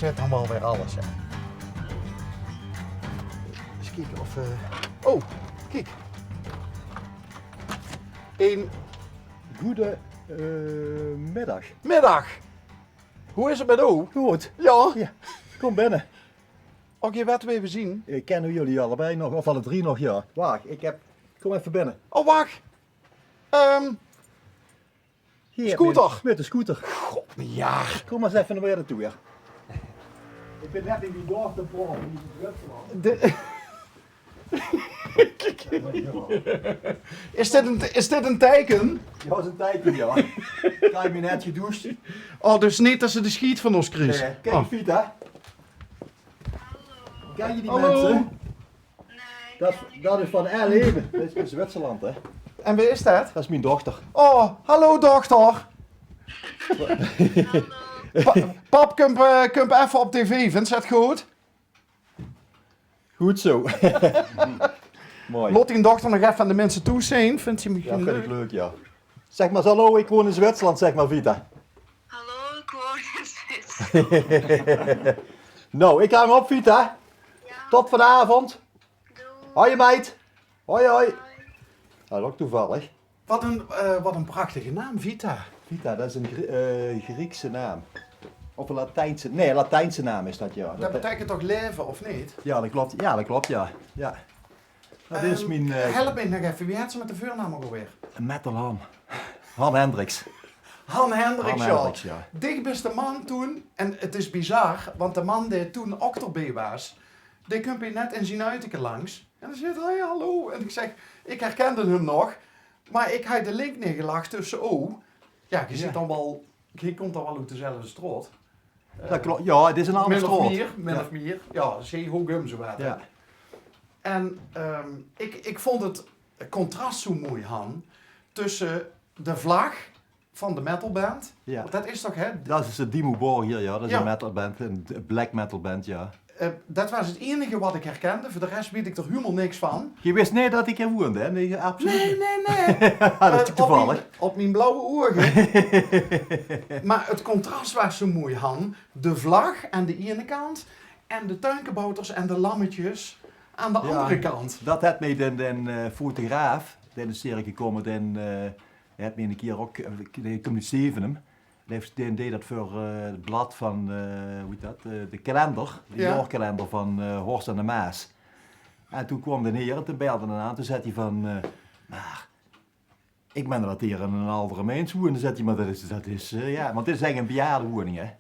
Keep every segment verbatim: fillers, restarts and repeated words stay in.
Zèt dan waal weer alles, hè. Ins kieke of, eh, oh, kiek. Ein goede, eh, middag. Middag. Hoe is 't mit ow? Good. Jao. Jao, kóm binne. Och, geer wet wae veer zien. Ich kin uch allebei nog, of alle drie nog, jao. Wach, ich höb, kóm effe binne. Oh, wach. Ehm, Hie, Scooter. Mit de, mit de scooter. God, mien jaar. Kóm mer ins effe nao mich toe, jao. Ich bin net in die dochter. De... Is dit ein, is dit ein teike? Jao, is ein teike, jao. Ich höb mich net gedoesj. Oh, dus neet det se de sjiet van ós kriegs. Nae, kiek, oh. Vita. Kin se die minse? Det is, det is van L Eve. Det is in Zwitserland, hè? En wae is det? Det is mien dochter. Oh, hallo dochter. Pa-, pap, kump, eh, kump effe op tv. Vinds se det good? Good zo. Mooi. Laot dien dochter nog effe aan de minse toe zeen. Vindt ze misschien leuk? Jao, vind ich leuk, jao. Zèk mer ins hallo, ich woon in Zwitserland, zèk mer, Vita. Hallo, ich woon in Zwitserland. Nou, ich hang op, Vita. Jao. Tot vanaovend. Doei. Hoi, meid. Hoi, hoi. Hoi. Det is ouch toevallig. Wat ein, eh, wat ein prachtige naam, Vita. Vita, det is ein Grie-, eh, Griekse naam. Of ein Latijnse, nae, Latijnse naam is det, jao. Det beteikent toch laeve, of neet? Jao, det klop, jao, det klop, jao. Jao. Det is, ehm, mien, eh, help mich nog effe, wie hèt ze mit de veurnaam ouch alweer? Metal Han. Han Hendricks. Han Hendricks, Han Hendricks, jao. Dich bis de man toen, en 't is bizar, want de man dae toen ouch d'rbie waas, dae kump hie net in zien uiterke langs. En dae zaet: "Hoi, hallo." En ich zèk, ich herkende häöm nog, mer ich haw de link neet gelag tösse ow. Jao, geer zit dan waal, geer kump dan waal oet dezelfde straot. Det klop, jao, 't is ein anger straot. Min of mier, min of mier. Jao, zeehoogum zowaat, hè. Jao. En, ehm, ich, ich vónd 't contras zo mooi, Han, tösse de vlag van de metalband. Jao. Want det is toch, hè? Det is de Dimmu Borgir, jao. Det is ein metalband, ein black metal band, jao. Eh, det waas 't einige wat ich herkende. Veur de res weit ich d'r hielemaol niks van. Geer wis neet det ich hie woonde, hè? Nae, absoluut neet. Nae, nae, nae. Det is toevallig. Eh, op mien, op mien blauwe ouge. Mer 't contras waas zo mooi, Han. De vlag aan de eine kant en de tuinkabouters en de lammetjes aan de andere kant. Jao, det haet mich den, den, eh, fotograaf, dae is hie gekómme, den, eh, hae haet mich eine kier ouch, eh, dae kump oet Zevenum. Dae haet, dae deeg det veur, eh, 't blad van, eh, wie heet det? Eh, de kalender, de jaorkalender van, eh, Horst aan de Maas. En toen kwaam d'n hie en toen belde d'n aan, toen zaet hae van, eh, mer ich mein det hie ein aldere mins woont. Toen zaet hae, mer det is, det is, eh, jao, want dit is eigelik ein bejaardewoning, hè?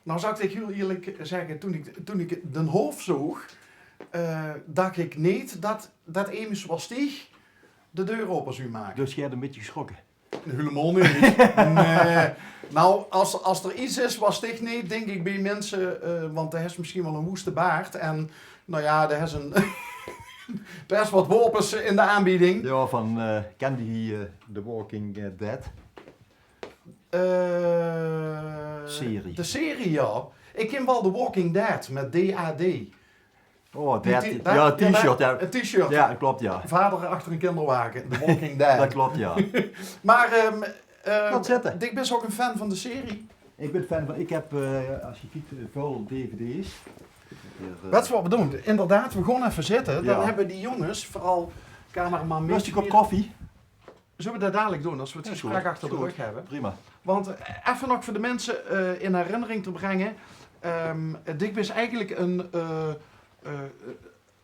Nou, zal ich dich hiel eerlik zègke, toen ich, toen ich d'n hof zoog, eh, dach ich neet det, det emes zoeas dich de deur ope zou make. Dus geer höb ein bietje geschrokke? Hielemaol neet. Nae. Nou, es, es d'r get is waat dich neet, dink ich, bie minse, eh, want doe hes misschien waal eine woeste baard en, nou jao, doe hes ein, doe hes waat wapens in de aanbieding. Jao, van, eh, kende geer, eh, The Walking, eh, Dead? Eh, serie. De serie, jao. Ich kin waal The Walking Dead mit D A D. Oh, die, dat, die, dat, jao, 't t-shirt, jao. 't T-shirt. Jao, dat klop, jao. Vader achter ein kinderwage, The Walking Dead. Dat klop, jao. Mer, ehm, eh, dich bis ouch ein fan van de serie? Ich bin fan van, ich höb, eh, es se kieks, eh, väöl dvd's. Hie, eh, wèts se waat v'r doon? Inderdaad, v'r gaon effe zitte. Dan höbbe die jónges, veural cameraman Mitch, ein kop koffie. Zölle v'r dat dalik doon, es v'r 't gesprek achter de rögk höbbe? Prima. Want, eh, effe nog veur de minse, eh, in herinnering te bringe, ehm, dich bis eigelik ein, eh, eh,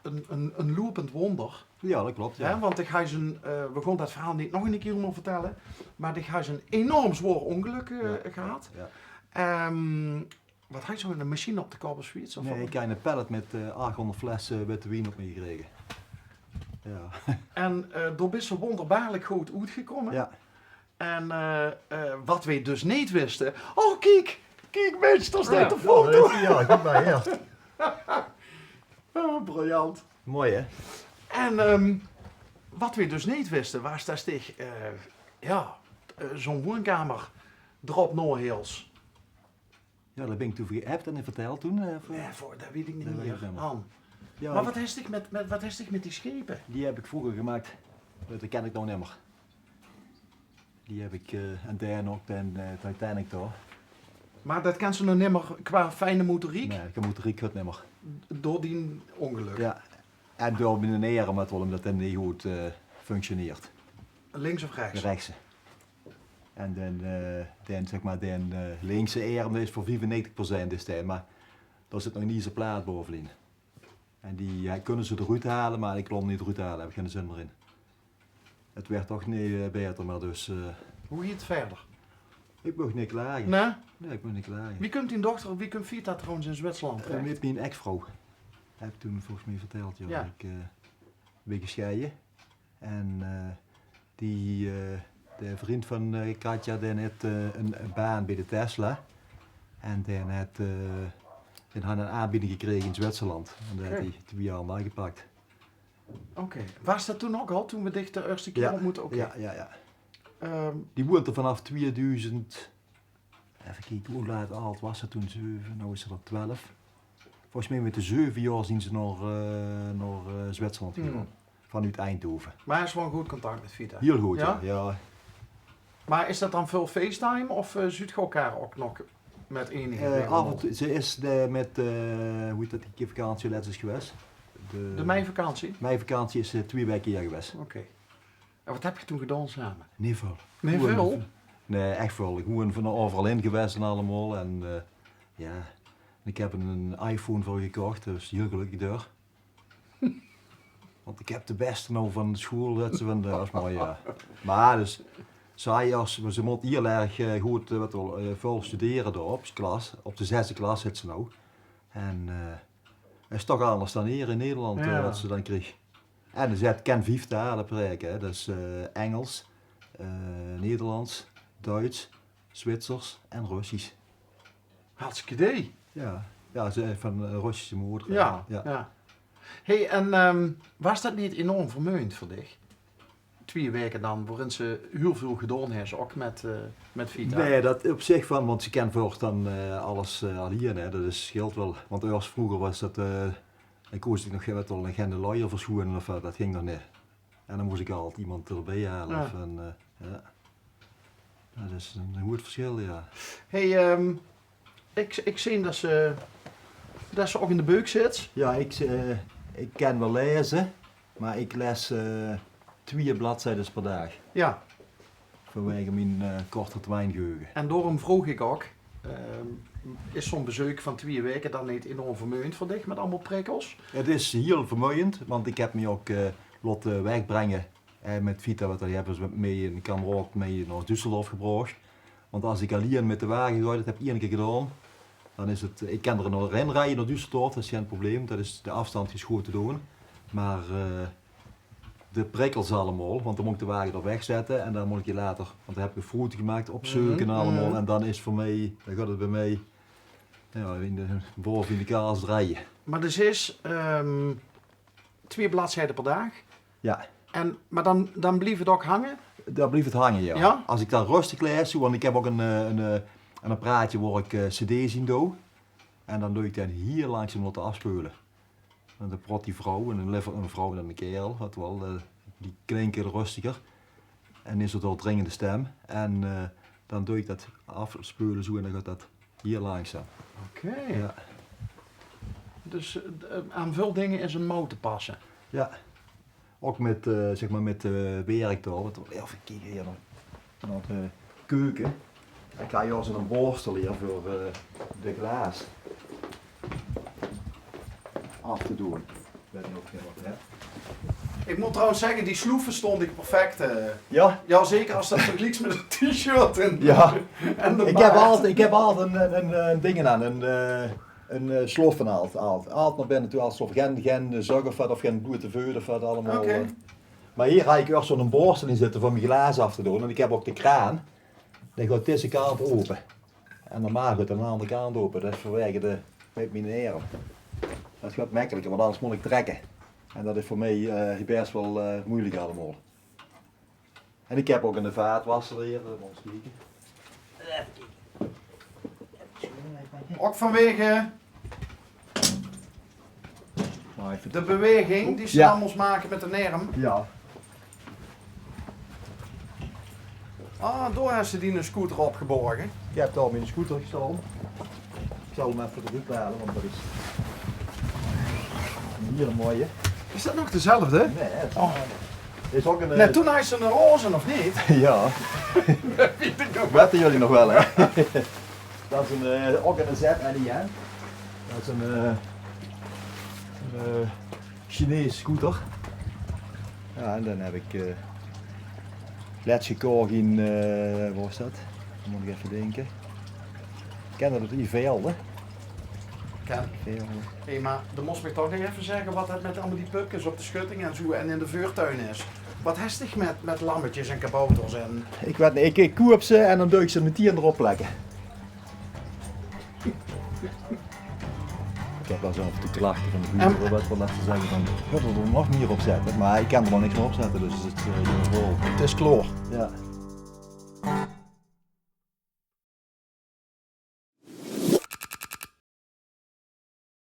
ein, ein, ein loepend wonder. Jao, dat klop, jao. Hè, want dich hes ein, eh, v'r gaon dat verhaol neet nog ein kier mer vertèlle, mer dich hes ein enorm zwaor óngelök, eh, gehad. Jao, jao. Ehm, Waat, haes se ein machien op de kop of zoeiets, of waat? Nae, ich höb ein pallet mit, eh, achhóngerd flesse witte wien op mich gekrege. Jao. En, eh, dao bis se wonderbaarlik good oetgekómme. Jao. En, eh, eh, waat v'r dus neet wiste. Oh, kiek! Kiek, Mitch, dao steit de foto. Jao, kiek mer, jao. Oh, briljant. Mooi, hè? En, ehm, waat v'r dus neet wiste, waas det dich, eh, jao, eh, zoe'n woonkamer d'rop nao hils. Jao, dao bin ich toen veur geapp en vertèld toen, eh, veur... Jao, veur, dat weit ich neet mie. Jao. Mer waat hes dich mit, mit, waat hes dich mit die sjepe? Die höb ich vreuger gemaak. Dat ken ich noe neet mie. Die höb ich, eh, en dao nog bie, eh, Titanic toch. Mer det kèns se nog nimmer qua fijne motoriek? Nae, de motoriek geit nimmer. Door dien óngelök? Ja. En door mien erm, mer waal ómdet 't neet good, eh, functioneert. Links of rechts? De rechtse. En den, eh, den, zeg mer, den, eh, linkse erm, dae is veur viefennegentig procent is dae, mer dao zit nog 'n iezerplaat baovenin. En die, ja, kónne ze d'roet haole, mer ich kós 'm neet d'roet haole, höb ich geine zin mier in. 't Wuuert toch neet, eh, baeter, mer dus, eh. Wie geit 't wiejer? Ich maag neet klage. Nae? Nae, ich maag neet klage. Wie kump dien dochter, wie kump Vita trouwens in Zwitserland terecht? Eh, mit mien ex-vrouw. Höb ich toen volges mich vertèld, ja. Ja. Ich, eh, bön gescheie. En, eh, die, eh, de vrundj van, eh, Katja, dae haet, eh, 'n, 'n baan bie de Tesla. En dae haet, eh, dae haet 'n aanbieding gekrege in Zwitserland. En dao haet 'r twie jaor bie gepak. Oké. Waas det toen ouch al, toen v'r dich de ierste kier óntmoete? Oké. Ja, ja, ja. Ehm, die woeënt d'r vanaaf tweeduizend, effe kieke, wie laat, ald waas ze toen? Zeve, noe is ze d'r twelf. Volges mich mit de zeve jaor zeen ze nao, eh, nao, eh, Zwitserland gegange. Vanoet Eindhoven. Mer is waal 'n good contact mit Vita? Hiel good, ja. Ja? Ja. Mer is det dan väöl FaceTime of, eh, zuut geer elkaar ouch nog mit enige regelmaat? Eh, aaf en toe, ze is de, mit, eh, wie hèt det, die vakantie lets is gewaes? De meivakantie? De meivakantie is ze twie waeke hie gewaes. Oké. En waat höb geer toen gedaon same? Neet väöl. Neet väöl? Nae, ech väöl. Gewoeën van euveral in gewaes en allemaol. En, eh, ja, ich höb 'n iPhone veur häör gekoch, dus hiel gelökkig dao. Want ich höb de bèste noe van de sjoeël, det ze van de, as mooi, ja. Mer dus, zie as, ze mót hiel erg, eh, good, eh, waat waal, eh, väöl studere dao op de klas. Op de zesde klas zit ze noe. En, eh, det is toch angers dan hie in Nederland, eh, waat ze dan krieg. En ze kènt vief taole praeke, hè. Dus, eh, Engels, eh, Nederlands, Duits, Zwitsers en Russisch. Hartstikke idee. Ja. Ja, ze is van, eh, Russische moder. Ja, ja. Hey, en, ehm, waas det neet enorm vermeuend veur dich? Twie waeke dan, wo-in ze hiel väöl gedaon haet, ouch mit, eh, mit Vita. Nae, det op zich van, want ze kènt veur dan, eh, alles, eh, allein, hè. Det is, sjeelt waal. Want ieërs vreuger waas det, eh, dan kós ich nog, waat waal, geine lojer verschoeëne of waat, det ging nog neet. En dan mós ich altied emes d'rbie haole. Ja. Of 'n, eh, ja. Ja, det is 'n, 'n groeët versjil, ja. Hey, ehm, ich, ich zeen det se, det se ouch in de beuk zits. Ja, ich, eh, ich kan waal laeze, mer ich laes, eh, twieë bladzijdes per daag. Ja. Vanwege mien, eh, korte termijngeheuge. En daorum vroog ich ouch, ehm, is zoe'n bezeuk van twieë waeke dan neet enorm vermeuend veur dich mit allemaol prikkels? 't Is hiel vermeuend, want ich höb mich ouch, eh, laote wegbringe, eh, mit Vita, want die höbbe ze mit mich en 'ne kameraod mit nao Düsseldorf gebroch. Want as ich allein mit de wage gaon, det höb ich eine kier gedaon, dan is 't, ich kan d'r nog in rieje nao Düsseldorf, det is gein probleem, det is, de aafstand is good te doon. Mer, eh, de prikkels allemaol, want dan mót ich de wage dao wegzètte en dan mót ich die later, want dan höb ich 'n foto gemaak, opzeuke en allemaol. En dan is veur mich, dan geit 't bie mich, ja, in de, baove in de kaas drejje. Mer dus is, ehm, twieë bladzijde per daag? Ja. En, mer dan, dan blief 't ouch hange? Dan blief 't hange, ja. Ja? As ich dan röstig laes, want ich höb ouch 'n, eh, 'n, eh, 'n apparaatje wo ich, eh, cd's in doon. En dan doon ich die hiel langzaam laote aafspeule. En dan praot die vrouw, en dan leever 'n vrouw dan 'ne kaerel, waat waal, eh, die klinke röstiger. En is 'n doordringende stem. En, eh, dan doon ich det aafspeule zoe en dan geit det hiel langzaam. Oké. Ja. Dus, eh, aan väöl dinger is 'n mouw te passe. Ja. Ouch mit, eh, zeg mer, mit, eh, werk dao. Waat, effe kieke hie nog. Nao de keuke. Ich höb hie zoe'n borstel hie veur, eh, de glaas aaf te doon. Ich weit neet of geer det höb. Ich mót trouwens zègke, die sloef verstaon ich perfect, eh. Ja? Ja, zeker as se det vergelieks mit 't T-shirt en, ja, en de baard. Ich höb altied, ich höb altied 'n, 'n, 'n, 'n ding aan, 'n, eh, 'n, eh, slof van altied, altied. Altied nao binne toe, altied slof. Gein, gein, eh, zök of waat, of gein bloeëd te veule of waat allemaol, eh. Oké. Mer hie höb ich ouch zoe'n borstel in zitte veur mien glaas aaf te doon. En ich höb ouch de kraan. Dae geit deze kant ope. En normaal geit 'r aan de anger kant ope. Det is vanwege de, mit mien erm. Det geit mekkeliker, want angers mót ich trèkke. En det is veur mich, eh, bès waal, eh, meujelik allemaol. En ich höb ouch 'ne vaatwasser hie, det mót ich kieke. Ouch vanwege de beweging die se dan mós make mit de erm. Ja. Ah, dao höbs se diene scooter opgeborge. Ich höb dao miene scooter gestaon. zal hem effe d'roet haole, want dat is 'ne hiele mooie. Is dat nog dezelfde? Nae, dat is, is ouch 'n... Nae, toen haje ze 'n roze, of neet? Ja. Wete jullie nog wel, hè? Dat is 'n, eh, ouch 'n Z N I N. Dat is 'n, eh, 'n, eh, Chinees scooter. Ja, en dan heb ik, eh, lets gekoch in, eh, wat was dat? Dan mot ik effe dinke. Kende dat, in Veelde? Ken. Veelde. Hé, maar dan mos mich toch nog effe zegge wat dat met allemaol die pupkes op de schutting en zoe en in de veurtuin is. Wat hes dich met, met lammetjes en kabouters en... Ik weit neet, ik, ik koop ze en dan doe ik ze meteen d'rop plekke. Ik heb wel zo'n af en toe klachte van de buren, wat we laten zeggen van, "Kun je er nog meer op zetten?" Maar ik kan er nog niks meer op zetten, dus het, eh, is vol. Het is klaor. Ja.